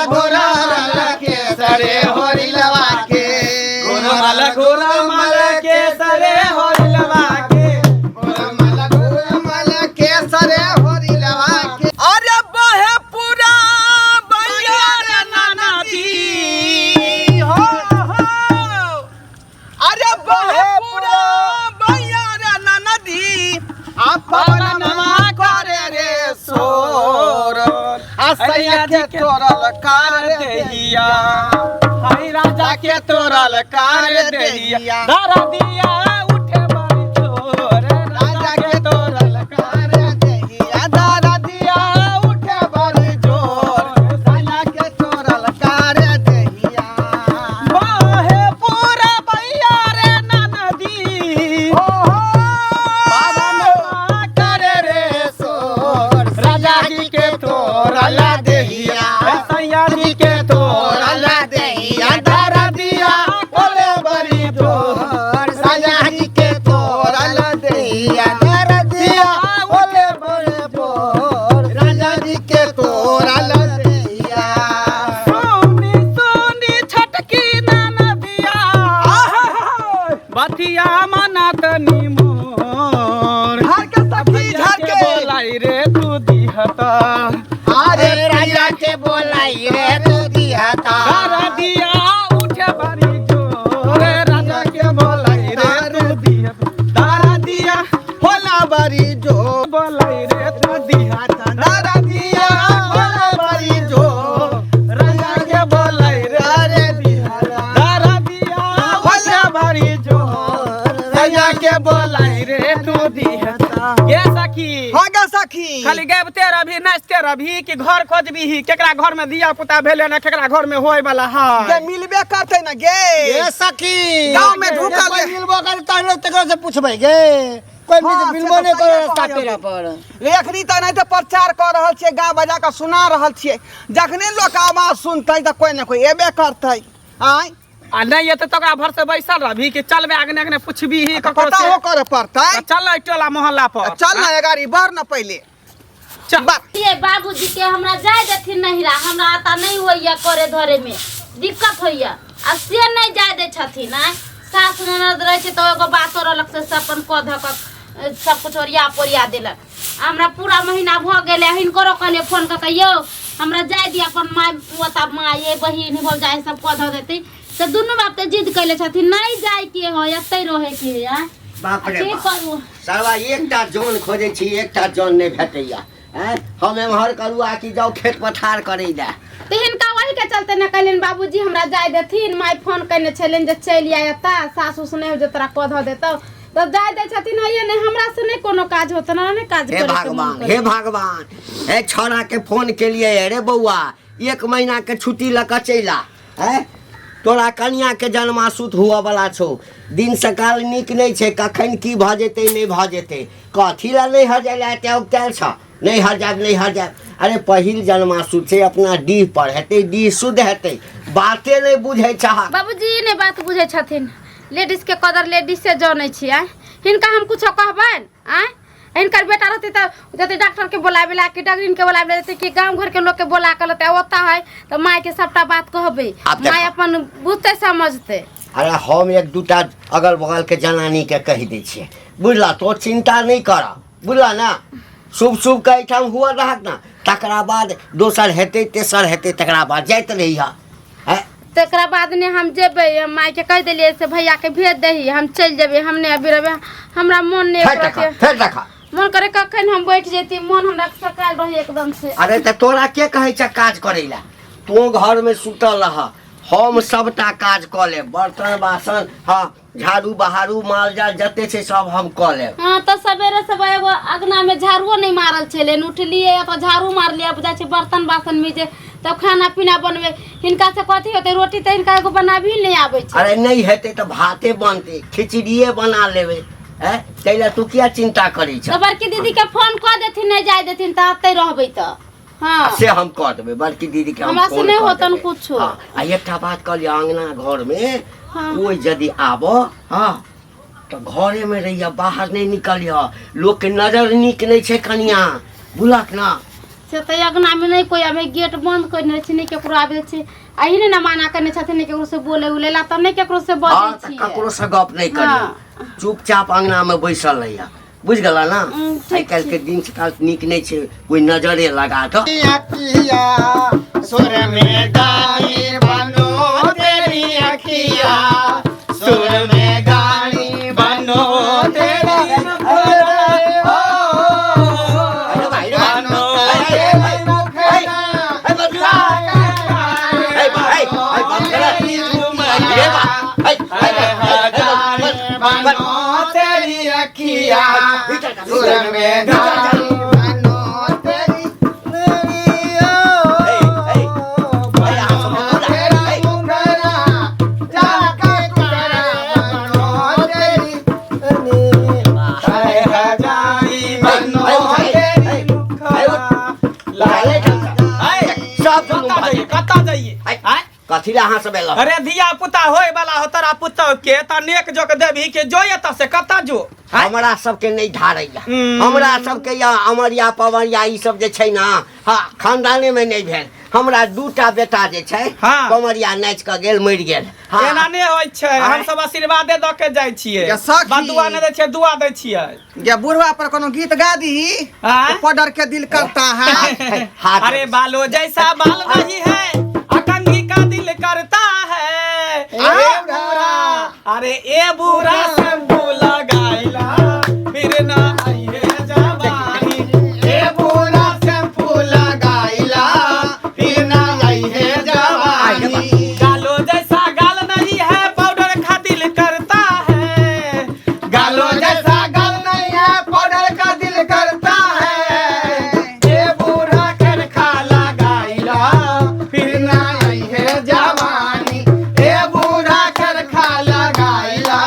घुरमल केसरे होरी लवा के घुरमल घुरमल केसरे होरिलवा के घुरमल घुरमल केसरे होरी लवा के। अरे बहे पूरा बैया रे नाना जी हो हो। अरे बहे पूरा बैया रे नाना जी अपनमा करे रे सोर आ सैया के तोरल कार देहिया, हाय राजा के तोरल कार देहिया, दारा दिया उठे बड़ी जोर, राजा के तोरल कार कार देहिया, दारा दिया उठे बड़ी जोर, सैया के तोरल कार देहिया। बहे पूरा बैया रे ननदी हो हो पावनमा करे रे सोर, राजा जी के तोरल देहिया, सैया जी के तोरल देहिया, दारा दिया ओले बड़ी जोर, सैया जी के तोरल देहिया, दारा दिया ओले बड़ी जोर, राजा जी के तोरल देहिया। सोनी सोनी छटकी ननदिया बतिया मना तनी मोर, झाड़ के सखी झाड़ के बोलाई रे तू दिहता, अरे राजा के बोलाई रे तू दिहता, दारा दिया उठे बड़ी जोर, राजा के बोलाई रे तू दिहता, दारा दिया होला बड़ी जोर, बोलाई रे तू दिहता, दारा दिया होला बड़ी जोर, राजा के बोलाई रे अरे दिहता, दारा दिया उठे बड़ी जोर, राजा के बोलाई रे तू दिहता। ये सखी हो गे सखी, खाली गाबिते रही नाचते रही कि घर खोजबी, केकरा घर में धिया पुता भेले ना केकरा घर में होय वाला है गे मिलबे करते ना गे। ए सखी, गाँव में ढुकल कोई मिलबो करे तहने तकरा से पूछबै गे, कोई हाँ, मिलबो से नहि तऽ करे सहिए रास्ता कहलियौ। पेरा पर। एखनी तऽ नहि तऽ प्रचार कऽ रहल छियै, गाँव बजा कऽ सुना रहल छियै, जखने लोक आवाज सुनतै तऽ कोइ ने कोइ एबे करतै। आँय आ नहि एतै तऽ ओकरा भरसे बैसल रहबी कि चलबे अगने अगने पुछबी ही ककरो पता से? हो करे पड़तै। तऽ चल एहि टोला मोहल्ला पर, चल ना गाड़ी बढ़ ना पहिले चल। बढ़। ये बाबूजी के हमरा जाय देथिन नहिरा, हमरा आता नहीं होइया करे धरे में दिक्कत होइया, आ से नहीं जाय दै छथिन। आँय सास ननद रहै छै तऽ एगो बातो रहलक से सब अपन कऽ धऽ कऽ सब कुछ ओरिया पोरिया देलक। हमरा पूरा महीना भऽ गेलै, हिनकरो कहलियै फोन कऽ के यौ हमरा जाय दिअ, अपन माय ओतऽ माय बहिन भौजाइ सब कऽ धऽ देतै, से दुनू बाप तऽ जिद कैले छथिन नहीं जाय के है, एतै रहै के है। आँय बाप रे की बाप, करू? सरवा एकटा जन खोजै छी, एकटा जन नहि भेटैया। आँय हम एम्हर करू आ कि जाउ खेत पथार करै लए? तऽ हिनका वही के चलते ने कहलियनि बाबूजी हमरा जाय देथिन, my phone कयने छलनि जे चलि आय एतऽ, सासु से नहि हो जे तोरा कऽ धऽ देतौ, तब जाय दै छथिन। हइये नहि हमरा से नहि कोनो काज होत ना, नहि काज हे करे के मन भगवान, करे। हे भगवान, हे छौड़ा के फोन केलिए, अरे बौआ 1 महीना के छुट्टी लऽ कऽ चलि आ, हैं तोरा कनिया के जन्मासूत हुअ वाला छौ, दिन सकाल नीक नहि छै, कखन की भऽ जेतै नहि भऽ जेतै, कथी लए नहि हर जाय लए एते औगतायल छ, नहि हर जायब नहि हर जायब। अरे पहिल जन्मासूत छै, अपना डीह पर हेतै, डीह शुद्ध हेतै, बाते नहि बुझै छह। बाबूजी नहि बात बुझै छथिन, लेडीज के कदर लेडीज से जानै छियै, हिनका हम कुछो कहबनि आँय? हिनकर बेटा रहतै तऽ जते डॉक्टर के बोलाबे ला कि डगरीन के बोलाबे ला जते कि गांव घर के लोग के बोला के लते, ओता है तऽ माय के सबटा बात कहबै, आब देखो। माय अपन बुझतै समझतै। अरे हम एक दूटा अगल बगल के जनानी के कहि दै छियै, बुझला तो चिंता नहि कर, बुझला ना, शुभ शुभ के एहिठाम हुअ रहत ना, तकरा बाद दोसर हेतै तेसर हेतै, तकरा बाद जाइत रहिह। हैं? तकरा बाद ने हम जेबै, हम माय के कहि देलियै से भैया के भेज दही, हम चलि जेबै, हम नहि अभी रहबै, हमरा मोन नहि फेर एकरा देखा, के फेर देखा। मोन करे कखन हम बैठ जैती, मोन हमरा सकाल रही एकदम से। अरे तऽ तोरा के कहै छै काज करै लए? तू घर में सुतल रह, हम सबटा काज कऽ लेब, बर्तन बासन, हाँ झाड़ू बहारू माल जाल जते छै सब हम कऽ लेब। हाँ तऽ सवेरे सवेरे एगो अगना में झाड़ुओ नहीं मारल छलै, उठलियै तऽ झाड़ू मारलियै, अब जाइ छै बर्तन बासन मीजे, तब खाना पीना बनबै, हिनका से कथी होतै, रोटी तऽ हिनका एगो बनाबही नहि आबै छै। अरे नहि हेतै तऽ भाते बनतै, खिचड़िए बना लेबै, हैं ताहि लए तू किया चिंता करै छह? तऽ बड़की दीदी के फोन कऽ देथिन, नहि जाय देथिन तऽ एतै रहबै तऽ। हाँ। से हम कऽ देबै बड़की दीदी के, हम हमरा से फोन नहि कऽ होतन देबै। कुछो। हाँ, आ एकटा बात कहलियै, अंगना घर में हाँ। कोई यदि आबऽ, हाँ तऽ घरे में रहिए, बाहर नहीं निकलिह, लोग के नजर नीक नहीं छै कनिया, बुझलक ना? से तऽ अङ्गनामे नहि कोइ आबै, गेट बन्द कयने छै, नहि ककरो आबै छै। अही ने माना करने छथिन, नहि ककरो से बोले उले ला, तब नहि ककरो से बजै हँ तऽ छियै। ककरो से गप नहि करियौ। हाँ। चुपचाप अंगना में बैसल रहिया, बुझि गेला ना? ठीक। आइ काल्हि के दिन सकाल नीक नहि छै, कोई नजरे लगा दऽ। अखिया सुर में गानी बनो तेरी अखिया सुर में गानी बनो तेरी ओ अरे भाई, रे भाई। बनो तेरी मुखड़ा ए, बा, ए, ए, बंद कर। ए, बा, ए, ए, ए, ए, बंद, बंद। बनो तेरी अखिया सुर में गानी बनो तेरी ए, ए, ए, अहाँ सब बनो बोला। तेरा ए, मुखड़ा जाके टुकड़ा बनो तेरी बा। हाय हजारी बनो ए, उठा, ए, तेरी ए, ए, उठ। उठा ले, सब दुनू कतऽ भाई। जाइए, कतऽ जाइए? आइ। आँय? कथी लए अहाँ सब एलहुँ? अरे धिया पुता होय वाला हो तोरा पुतौह के, तऽ नेक जोक देबही के जो एतऽ से कतऽ जो? आँय? हमरा सबके नहि धारैया। हम्म। हमरा सबके या अमरिया पवरिया ई सब जे छै ना, हाँ, खानदाने में नहि भेल। हमरा दूटा बेटा जे छै, हाँ। कमरिया नाचि कऽ गेल, मरि गेल। हाँ। एना नहि होइ छै। आँय? हम सब आशीर्वादे दऽ के जाइ छियै। या सखी। बदुआ नहि दै छियै, दुआ दै छियै। या बुढ़वा पर कोनो गीत गा दीही। आँय? तो पडर के दिल करता है। हाथ अरे बालो जैसा बाल नहीं है, अकंगी का दिल करता है। ए बुरा, अरे ए बुरा शैम्पू लगाइला फिर ना आई है जवानी। ए बुरा शैम्पू लगाइला फिर ना आई है जवानी। गालो जैसा गाल नहीं है, पाउडर का दिल करता है। गालो जैसा गाल नहीं है, पाउडर का दिल करता है। ए बूढ़ा करखा लगाइला फिर ना आई है जवानी। ए बूढ़ा करखा लगाइला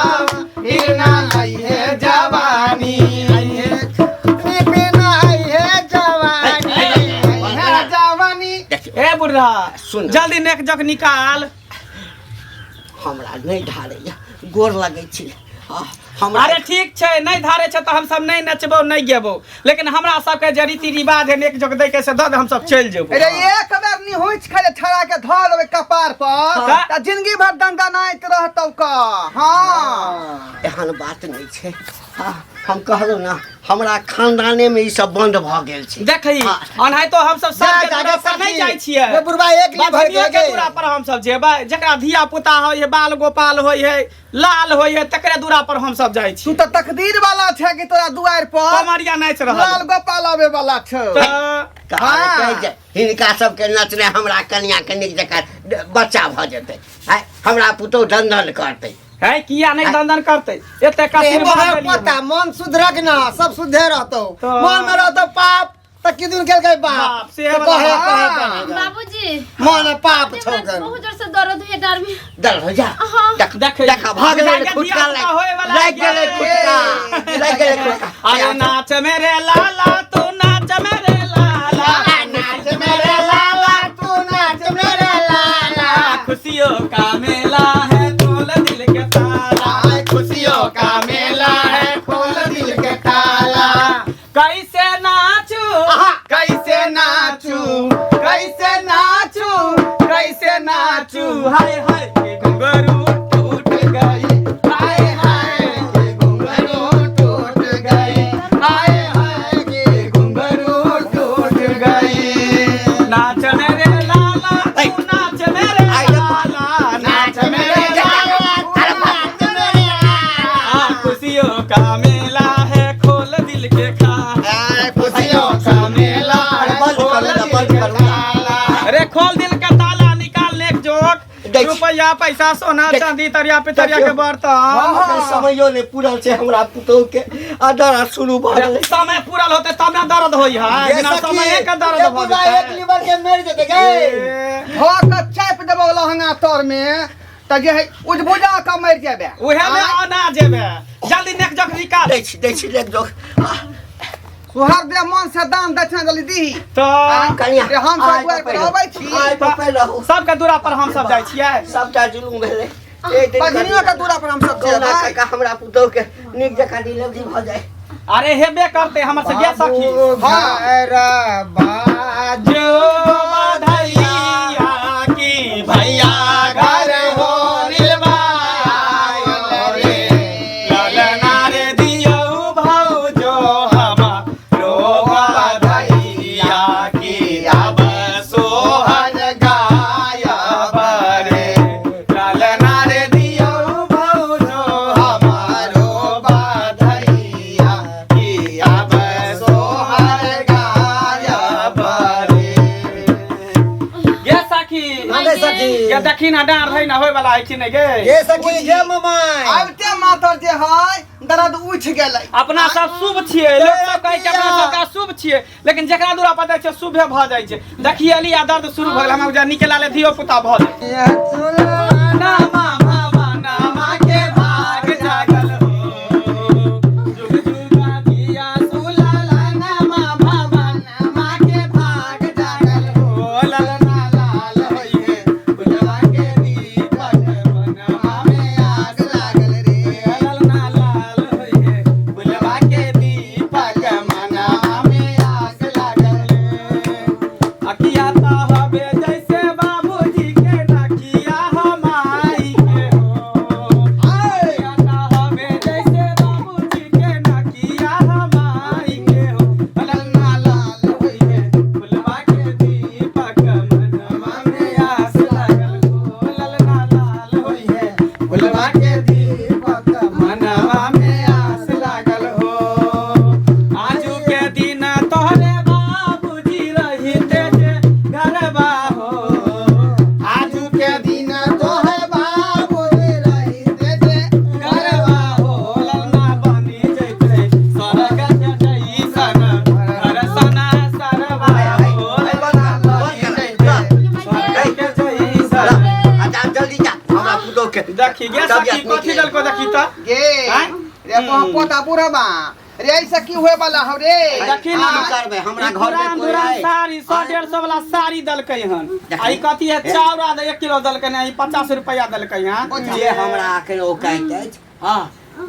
फिर ना आई है जवानी। आई है फिर ना आई है जवानी, आई है जवानी। ए बुढ़ा, सुन। जल्दी नेक जग निकाल। हमरा नहि धारैया, गोर लगै छी। हाँ, हमरा अरे ठीक छै, नहि धारे छै तऽ हमसब नहि नचबौ, नहि गेबौ, लेकिन हमरा सबके जे रीति रिवाज है नेक जोक दै के, से दऽ दे, हमसब चलि जेबौ। अरे एक बेर निहुँच खाले छड़ा के धऽ देबै कपार पर हाँ। तऽ जिंदगी भर दंदनाइत रहतौ का। हाँ। एहन बात नहि छै। हाँ, हम कहलहुँ ना, हमरा खानदाने में ई सब बंद भऽ गेल छै। देखही, हाँ। अनाहितो हमसब सबके जा, जा, दूरा पर नहि सखी। जाइ छियै। रे बुढ़बा एक ली भर बझनियो के के दूरा पर हमसब जेबै, जकरा धिया पुता होइ है, बाल गोपाल होइ है, लाल होइ है, तकरे दूरा पर हमसब जाइ तू छी। तऽ तकदीर वाला छै कि तोरा दुआरि पर कमरिया नाचि रहल लाल गोपाल आबे वाला छौ। तऽ कहल हाँ। कहै छै, हिनका सबके नचने हमरा कनिया के नीक जकाँ बच्चा भऽ जेतै। आँय, हमरा पुतहु दन करतै। है किया नहि दंदन करतै? एते आशीर्वाद देलियै। पता मन सुधरक ना सब सुधे रहतौ। तऽ- मन में रहतौ पाप तऽ किदुन केलकै बाप। बाप, से तऽ वाला कहे बात। कहे कहे बाबूजी, मन में पाप छौ हमरा गन। बहुत जोर से दर्द होइए डाँड़ में। दल हो जा। हाँ। देख देख, देख, भऽ गेलै जाके खुटका। धिया पुता होय वाला लागि गेलै खुटका, लागि गेलै खुटका। अरे नाच मेरे लाला, तू नाच मेरे लाला, नाच मेरे लाला तू नाच मेरे लाला, खुशियों का मेला है, खोल दिल के ताला। आए खुशियों का मेला है, खोल दिल के ताला। कैसे नाचू, कैसे नाचू, कैसे नाचू, कैसे नाचू, हाय हाय के घुंघरू टूट गई, हाय हाय के घुंघरू टूट गई, हाय हाय के घुंघरू टूट गई। नाच मेरे लाला, तू नाच मेरे आई देखो। लाला, नाच मेरे लाला तू नाच मेरे लाला, खुशियों का मेला है, खोल दिल के खा आए खुशियों का मेला है, बंद खोल करू ना, दिल बंद के करू ना। ताला। अरे खोल दिल का ताला, निकाल लेक जोक देख। रुपया पैसा सोना देख। चांदी तरिया पितरिया के देखियौ। बर्तन। एखन समयो नहि पूरल छै हमरा पुतहु के आ दर्द शुरू भऽ गेलै। समय पूरल होते तब ना दर्द होई है, ये बिना सखी, समय के दर्द ये भऽ बुढ़बा एक जेतै। लीवर के मरि जेतै गै। ए, धऽ कऽ चापि देबौ लहंगा तर में तऽ जे है उजबुजा कऽ मरि जेबे। उहे में आना जेबे, जल्दी नेक जोक निकाल। दै छी, दै छी लेक जोक। सुहर दे मन से दान दक्षिणा जल्दी दीही। तऽ कनिया, रे हम सब आइ दुआरि पर पहिले- अबै छी। आइ पहिले रहू। सबके दूरा पर हम सब जाइ छियै। सबटा जुलुम भेलै एक दिन। बजनियो के दूरा पर हम सब कहुना जेबै। काका हमरा पुतहु के नीक जकाँ डिलीवरी भऽ जाय। अरे हेबे करते हमर से गे सखी। घर बाजो बधैया की भैया घर हो रे ललना रे दियौ भौजो हमारो बधैया की अब सोहर गायब रे ललना रे दियौ भौजो हमारो बधैया की अब सोहर गायब रे। गे सखी। हाँ गे सखी। गे देखी ना डाँर है ना होय वाला है कि नहीं गे। गे सखी गे ममाय आबिते मातर जे है दर्द उठि गेलै। अपना सब शुभ छियै, लोक सब कहै छै अपना सबके अशुभ छियै, लेकिन जकरा दूरा पर जाइ छै शुभे भऽ जाइ छै। देखिए अली आ दर्द शुरू भऽ गेल, हमरा बुझाय निके लाले धियो पुता भऽ जाइ। नामा मामा नामा के भाग जागल हो, जुग जुगा जिया सुलाला नामा मामा नामा के भाग जागल हो, ललना लाल होइए फुलवा के दीपक बनवा में आग लागल रे, ललना लाल होइए फुलवा के दीपक मनवा में आग लागल रे। अखिया त हबे जैसे बाबूजी के नखिया हमाई के हो, अखिया त हबे जैसे बाबूजी के नखिया हमाई के हो, ललना लाल होइए फुलवा के दीपक मनवा में आस लागल हो, ललना लाल होइए फुलवा के दीपक मनवा में आस लागल हो। आजू के दिन तोहरे बाबूजी रहिते जे घरबा हो, आजू के दिन तोहे बाबू रहिते जे घरबा हो, ललना बनी जैते स्वर्ग के जैसन घर सना सरबा हो, ललना बनी जैते स्वर्ग के जैसन। अच्छा जल्दी जा हमरा पुतोह के देखी गे सखी कथी देलको देखी त गे आँय? रे पोता बुढ़बा रे ऐसे की होए वाला हौ रे। देखी ना की करबै हमरा ई घर में पुरान कोई दुरान है? साड़ी 100-150 वाला साड़ी देलकै हन। आ ई कथी है चाउर आधा 1 किलो देलकै हन, ई 50 रुपया देलकै हन। जे हमरा अखन औकात अछि, हँ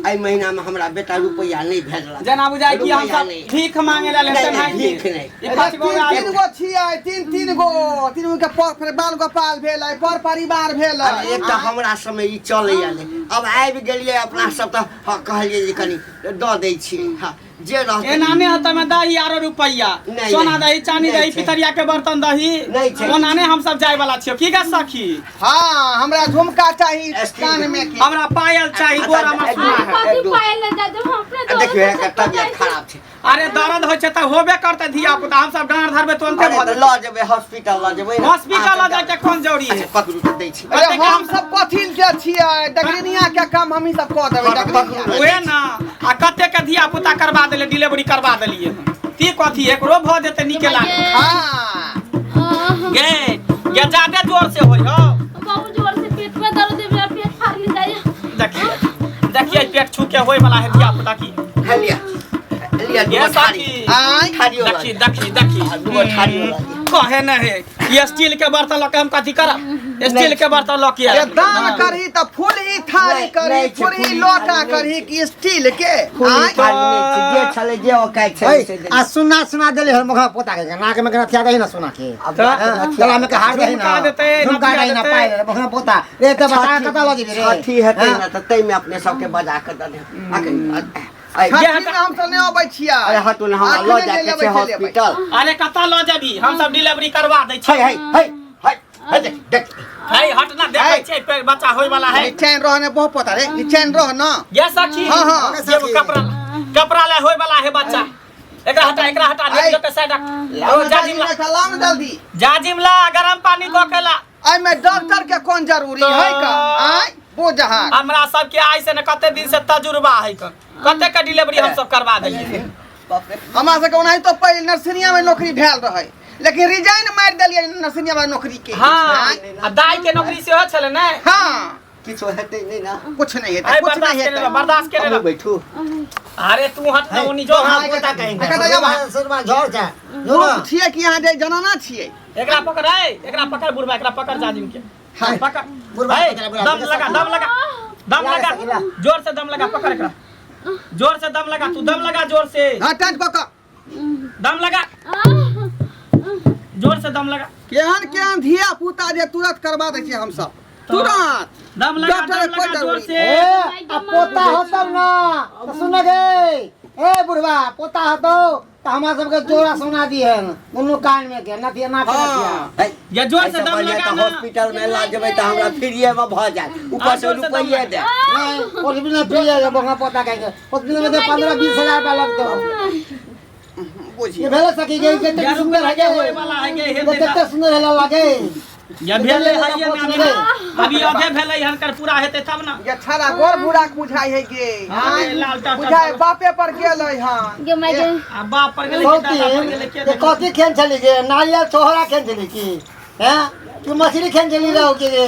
एहि महीना में हमरा बेटा रुपैआ नहीं भेजलक। जेना बुझाय कि हम रुपैआ सब नहि। भीख मांगे ला नहीं, लेते नहीं, हैं भीख नहीं। ई पाँच गो तीन तीन गो छियै, तीन तीन गो, तीन गो के पर बाल गोपाल भेलै, पर परिवार भेलै। अरे एकटा हमरा समय ई चलैया नहि। अब आबि गेलियै अपना सब तऽ हँ कहलियै जे कनि दऽ दै छियै, हँ जे रहतै। एना नहि होतै में दही आरो रुपैआ, नहीं, सोना नहीं। दही, चानी नहीं दही, छै। पितरिया के बर्तन दही, नहीं छै। ओना नहि हम सब जाय वाला छियौ की गे सखी? हाँ हमरा झुमका चाही स्टील कान में के। हमरा पायल चाही, अच्छा, गोरा मसुआ अरे है। कथी पायल ले जा जब हम अपने आ देखियौ दर्द एकर से तबियत खराब छै। अरे दर्द होइ छै तऽ होबे करतै धिया पुता, हम सब डाँड़ धरबै तुरन्ते अरे भऽ तऽ जेतै। लऽ जेबै हॉस्पिटल लऽ जेबै ने। हॉस्पिटल लऽ जाय के कोन जरूरी है? अच्छा पकड़ू तऽ दै छी। अरे हम सब कथी के छियै, डगरिनिया के काम हमही सब कऽ देबै। डगरिनिया उहे ना आ कते के धिया पुता करवा देले, डिलीवरी करवा देलियै हन। ती कथी एकरो भऽ जेतै निके लागे। हाँ गे गे जादे जोर से होय हो। बहुत जोर से पेट में दर्द है, मेरा पेट फाड़ने जाइए। देखिए देखिए पेट छू के होय वाला है धिया पुता की। हे लिअ, लिअ गे दूगो थारी। सखी आँय थारियो लऽ देखी लिअ। देखी देखी आ दूगो थारियो लऽ लिअ। कहे न है ये स्टील के बर्तन लऽ के हम कथी करब, स्टील के बर्तन लऽ के ये आयब। दान करही तऽ फूलही थारी नहीं, करही, नहीं छै, फूलही फूलही लोटा थारी नहीं करही छै। कि स्टील के? फूली आँय थारी नहि छै, जे छलै जे औकात छलै से आ सुना सुना देले हन मुखा पोता के नाक में के नथिया दही ना सोना के, अब तऽ गला में के हार दही ना, झुमका देतै, झुमका नथिया दही ना, देतै। पायल मुखा पोता रे तऽ बता कतऽ लऽ जेबी रे? छठी हेतै हाँ? ने तऽ ताहिमे अपने सबके बजा कऽ दऽ देब। अखन छठी में हम सब नहि अबै छियै। अरे हटू ने, हमरा लऽ अखने जायके जे छै लेबै से लेबै। हॉस्पिटल। अरे कतऽ लऽ जेबी, हम सब डिलीवरी करवा दै है छियै। है है है है देख देख है हट ना, देखै छियै पेट बच्चा होय वाला है। निचैन रह ने बहुत पोता रे, निचैन रह ना। गे सखी हाँ, हाँ। ये कपड़ा कपड़ा ले होय वाला है बच्चा। एकरा हटा, एकरा हटा, आइ। देख के साइड रख। ओ जाजिम ला, लाओ ना जल्दी। जाजिम ला, गरम पानी कऽ के ला। एहिमे डॉक्टर के कोन जरूरी है का? आँय बोझ हमरा सबके आइ से ने कते दिन से तजुर्बा है कन, कते के डिलीवरी हम सब करवा देलियै। हमरा सबके ओनाहितो पहिले नर्सरिया में नौकरी भेल रहै, लेकिन रिजाइन मारि देलियै नर्सरिया में नौकरी के। हाँ आँय? आ दाई के नौकरी सेहो छलै ने। हाँ किछो हेतै नहि ने। कुछ नहीं हेतै, आइ कुछ बर्दाश्त नहीं केने रह, हेतै। बर्दाश्त केने हमहूँ रह। बैठू। अरे तू हट ना ओनी जो। हाँ, पोता कहीं एकर तऽ जब सुरमा झोर छै। लोक छियै कि यहाँ जे जनाना छियै। एकरा पकड़, ऐ एकरा पकड़ बुढ़बा, एकरा पकड़ जाजिम के। हाय। पकड़ बुढ़बा ऐ, पकड़, बुढ़बा दम पकड़। लगा, दम लगा, दम ला, लगा, ला। जोर से दम लगा, पकड़ एकरा। जोर से दम लगा, तू दम लगा जोर से। हां, टाइट कऽ कऽ। दम लगा, जोर से दम लगा। केहन केहन धिया पुता जे तुरंत करवा दै छियै हमसब, तुरंत। दम लगा, डॉक्टर दम कोई लगा जोर जरूरी। से। ए, आ पोता होतौ ना तऽ सुन गे, ए बुढ़वा, पोता होतौ तऽ हमरा सबके जोड़ा सोना दिहन दुनू कान में के नथिया, नाक के नथिया। हाँ। है, या जोर से एहिसँ दम बढ़िआँ लगा तऽ ना। हॉस्पिटल में लऽ जेबै तऽ हमरा फ्रीए में भऽ जायत, ऊपर से जोर से दम रुपैये लगा। दे। नहीं, हॉस्पिटल में फ्री है बंगा पोता कहे हॉस्पिटल में 15-20 हजार रुपया लगतो। बुझिए ये भेले सखी गे, कते या सुंदर है रुपैया गे, होए वाला है गे, हेतै कते सुंदर है लागे। या भेलै है ये ना, अभी अधे भेलै हन, कर पूरा हेतै तब ना। ये छाड़ा गोर बुढ़ा के बुझाइ है गे। अरे लाल टाटा। बुझाइ बापे पर गेलै हन। गे my गे। आ बाप पर गेलै कि दादा पर गेलै के? ये कथी खेन छली गे? नारियल छोहरा खेन छली की हैं कि मछली खेन छली रहो के गे?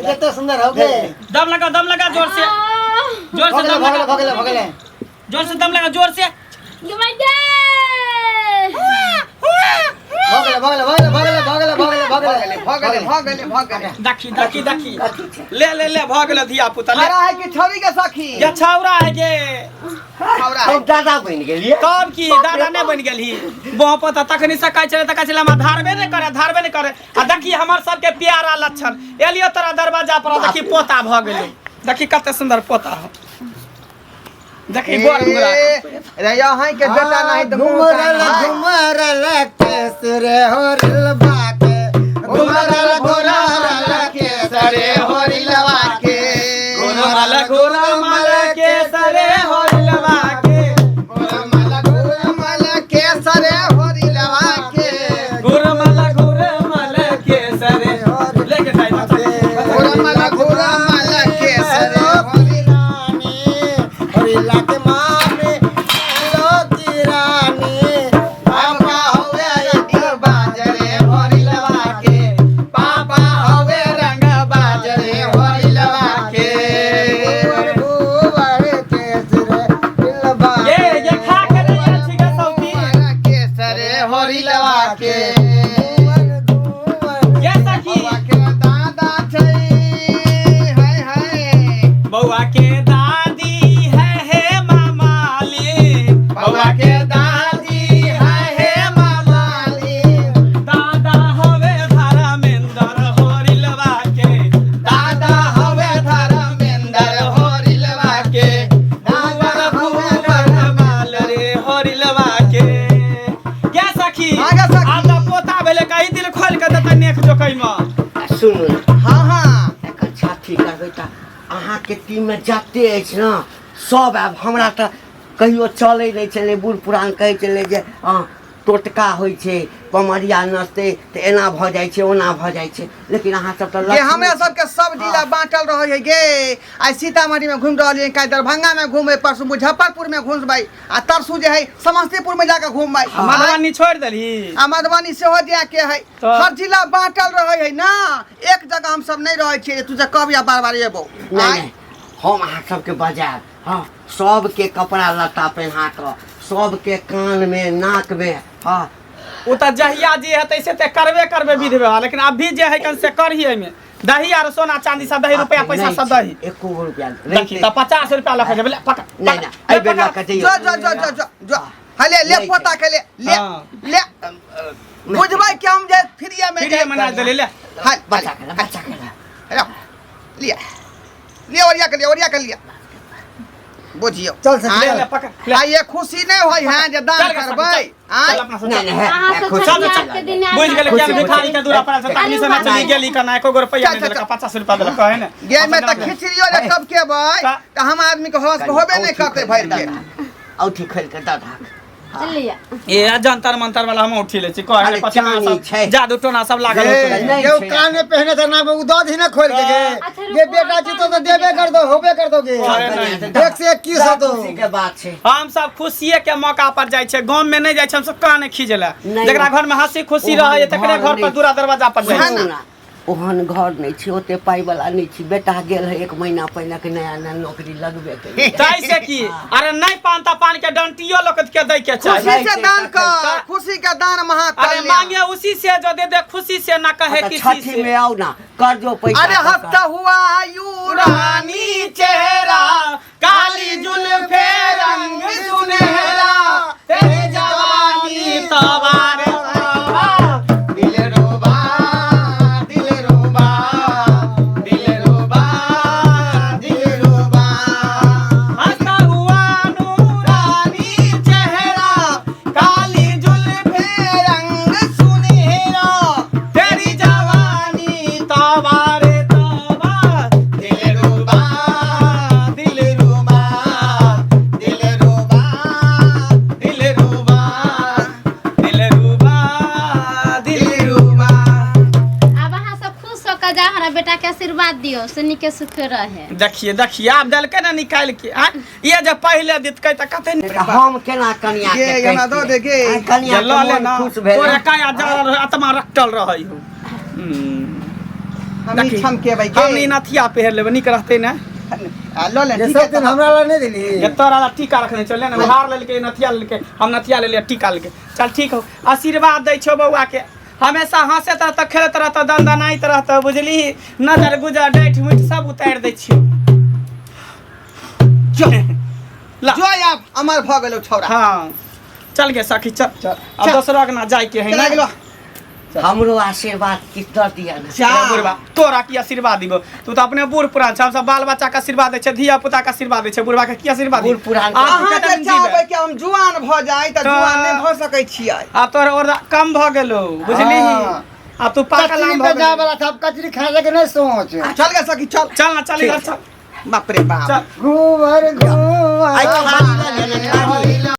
कते सुंदर हो गे। दम लगा, दम लगा जोर से, जोर से भगले दम भगले लगा, भगले भगले। जोर से दम लगा, जोर से। गे my गे। भगले भगले भगले भगले भगले भगले भगले। भऽ गेलै, भऽ गेलै, भऽ गेलै। देखी देखी देखी, ले ले ले, भऽ गेलै धिया पुता, ले। हरा है कि छौरी के सखी? ये छौरा है गे। छौरा है। हम दादा बनि गेलियै। तब की दादा नहि बनि गेलही? बह पता तखनी से कहै छलै तऽ कहै छलै हमरा धारबे नहि करे, धारबे नहि करे। आ देखी हमर सबके प्यारा लक्षण एलियो तोरा दरवाजा पर, देखी पोता भऽ गेलै, देखी कते सुंदर पोता हो, देखी बड़ बुरा। ए, रे अहीं के बेटा नहीं तऽ मुँह घुमरल कान है। घुमरल केसरे होरिल बाके, घुमरल घुमरल केसरे होरिलवा के, घुरमल घुरमल केसरे होरिलवा के, घुमल घुमल केसरे होरिलवा के, घुरमल घुरमल केसरे लेके जाइ। घुमल घुमल केसरे होरिलवा। रानी होरिला के मामे लो की रानी, पापा होवे रंग बाजरे होरिलवा के, पापा होवे रंग बाजरे होरिलवा के। भुवर केसरे होरिलबा। ये ये खा के नहीं आयल छी गे सौती। केसरे होरिलवा के। घुमर घुमर। ये सखी। बौआ के दादा छै हाय हाय। बौआ के दादी है हे मामाली, बौआ के दादी है हे मामाली, दादा हवे धर्मेंद्र होरिलवा के, दादा हवे धर्मेंद्र होरिलवा के, दादा हवे माल रे होरिलवा के। क्या सखी? आगे सखी। आब तऽ पोता भेलै, कही दिल खोलि के देतै नेक जोकै मे। आ सुनू ने। हाँ हाँ। एकर छाती करबै तऽ अहाँके टीममे जते अछि ने सब आब। हमरा तऽ कहियो चलै नहि छलै, बूढ़ पुरान कहै छलै जे हँ टोटका होइ छै, पमरिया नचतै तऽ एना भऽ जाइ छै, ओना भऽ जाइ छै, लेकिन अहाँ सब तऽ ये लक्ष्मी। हमरा सबके सब जिला बांटल रहे है गे। आइ सीतामढ़ी में घूम रहलियै, काल्हि दरभंगा में घूमबै, परसू मुजफ्फरपुर में घुमबै आ तरसू जे है समस्तीपुर में जाके घूमबै। मधुबनी छोड़ि देलही? आ मधुबनी सेहो जाके है। तऽ- हर जिला बांटल रहे है ना, एक जगह हम सब नहीं रहे छियै। तू जे कब या बार बार एबो। नहि नहि, हम अहाँ सबके बजायब। हँ, सबके कपड़ा लत्ता पहिना कऽ, सबके कानमे नाकमे, हँ। ओ तऽ जहिया जे हेतै से तऽ करबे करबै विध व्यवहार, लेकिन अभी जे है कन से करही। एहिमे दही आर सोना चांदी सब दही, रुपया पैसा नहि सब छै, दही। एको गो रुपया देखी तऽ 50 रुपया लऽ के जेबै, ले, पकड़। नहि नहि, एहि बेर लऽ कऽ जइयौ। जो जो जो जो जो जो, हले ले। नहि पोता के ले ले। हाँ। ले, बुझबै कि हम जे फ्रीए में। फ्रीए मना देले, ले। हाल। बचा के ला, बचा के ला। हेलो, लिया लिया, ओरिया के लिया, ओरिया के लिया, बुझियो। चल सखी, ले चल। ले, पकड़ ले। आ ये खुशी नहीं होय है जे दान चल गे सखी, करबै। चल। आय। चल अपना सब नहि चल। नहि, हे, अहाँ हे, सब खुशी चल, छठियार चल। के दिन बुझि गेलै कि खुशी, भिखारी के दूरा पर से तखनी से अरे चली गेली कना एको गो रुपैया चल, नहि चल, देलक, चल। 50 रुपया देलक कहे ने। गे में तऽ खिचड़ियो जे कब के बै का- तऽ हम आदमी के होश होबे नहीं करते भरि पेट। औठी खोलि कऽ दऽ दहक। लिया। ए जंतर मंतर वाला हम उठी लै छी कहे अरे पछिना चानी सब छै। जादू टोना सब लागल गे, होतै। नहि केओ छै। कान में पहने तऽ नाक में उ दऽ दही ने खोलि के गे। अच्छा, गे रुको, बेटा जी तो तऽ देबे कर दो, होबे कर दो गे। अरे नहि। 121 होतो। खुशी के बात छै। हम सब खुशिये के मौका पर जाइ छै, गाँव में नहि जाइ छै। हम सब कान खींचला नहि। जकरा घर में हंसी खुशी ओहन रहै तकरे घर घर पर नहि। दूरा दरवाजा पर जाइ उएह छै। ने। सुनू ना। ओहन घर नहि छै, ओते पाइ वाला नहि छी। बेटा गेल है 1 महीना पहिले के नया नया नौकरी लगबे केलै। तै से की? अरे नहीं, पान ता पान के डंटियो लोग के दै के खुशी चाही। से दान कर, खुशी के दान महा अरे कल्याण। मांगे उसी से जो दे दे खुशी से, ना कहे तऽ किसी छठी से। में आउ ना, कर्जो पैसा अरे कऽ कऽ। हंसता हुआ you रानी चेहरा काली जुल्फे रंग सुनहरा, तेरी जवानी तवार दिल रोबा, दिल रोबा, दिल रोबा, दिल रोबा। हंसता हुआ नूरानी चेहरा काली जुल्फे रंग सुनहरा, तेरी जवानी तवार तवा, दिल रोबा, दिल रोबा, दिल रोबा, दिल रुबा, दिल रुबा, दिल दिल रोबा। आब अहाँ सब खुश होकर जा, हमरा बेटा के आशीर्वाद दियौ से नीके सुखे रहे। देखिए देखिए, आब देलकै ने निकालि के। आँय, ये जे पहिले दितकै तऽ कते नीक। तऽ हम केना कनिया गे, के हमरा दऽ दे गे। आँय, कनिया जे के लऽ ले मोन ना, खुश भेलै। तोरा काया जरल रहै, आत्मा रखटल रहै हो। हम ई देखी, छमकेबै गे। हम ई नथिया पहिर लेबै, नीक रहतै ने? आ, लऽ ले, जे ठीक सब है दिन तऽ। हमरा ला नहि देली। जे तोरा ला टीका रखने छलै ने, उधार लेलकै, नथिया लेलकै, हम नथिया लेलियै, टीका लेलकै। चल ठीक हो, आशीर्वाद दै छौ बौआ के, हमेशा हँसैत रहतऽ, खेलैत रहतऽ, दनदनाइत रहतऽ, बुझलिही? नजर गुजर डाँटि मुटि सब उतारि दै छियौ। जो ला। जो, आब अमर भऽ गेलौ छौड़ा। हाँ चल गे सखी, चल। चल। अब दोसरो के ना जाय के है चला ना। गेलो। हमरो आशीर्वाद किछु दऽ दिअ ने। जा। ए बुढ़बा, तोरा की आशीर्वाद दिबो? तू तऽ अपने बूढ़ पुरान छ। हम सब बाल बच्चा के आशीर्वाद दै छै, धिया पुता के आशीर्वाद दै छै, बुढ़बा के की आशीर्वाद बूढ़ दिबो? पुरान आब तू अहाँ कते जे दिन जीबे? चाहबै कि हम जुआन भऽ जाइ तऽ जुआन नहि भऽ सकै छियै। आब तोहर और कम भऽ गेलो, बुझलिही? हाँ। आब तू पाकल कचरी आम पे भऽ जाय गेलही। वाला था, अब कचरी खाए के नहीं सोच। चल गे सखी, चल। चल ना, चल इधर चल। बाप रे बाप। चल। घूमर घूमर आइ खाली लऽ ले ने, खाली।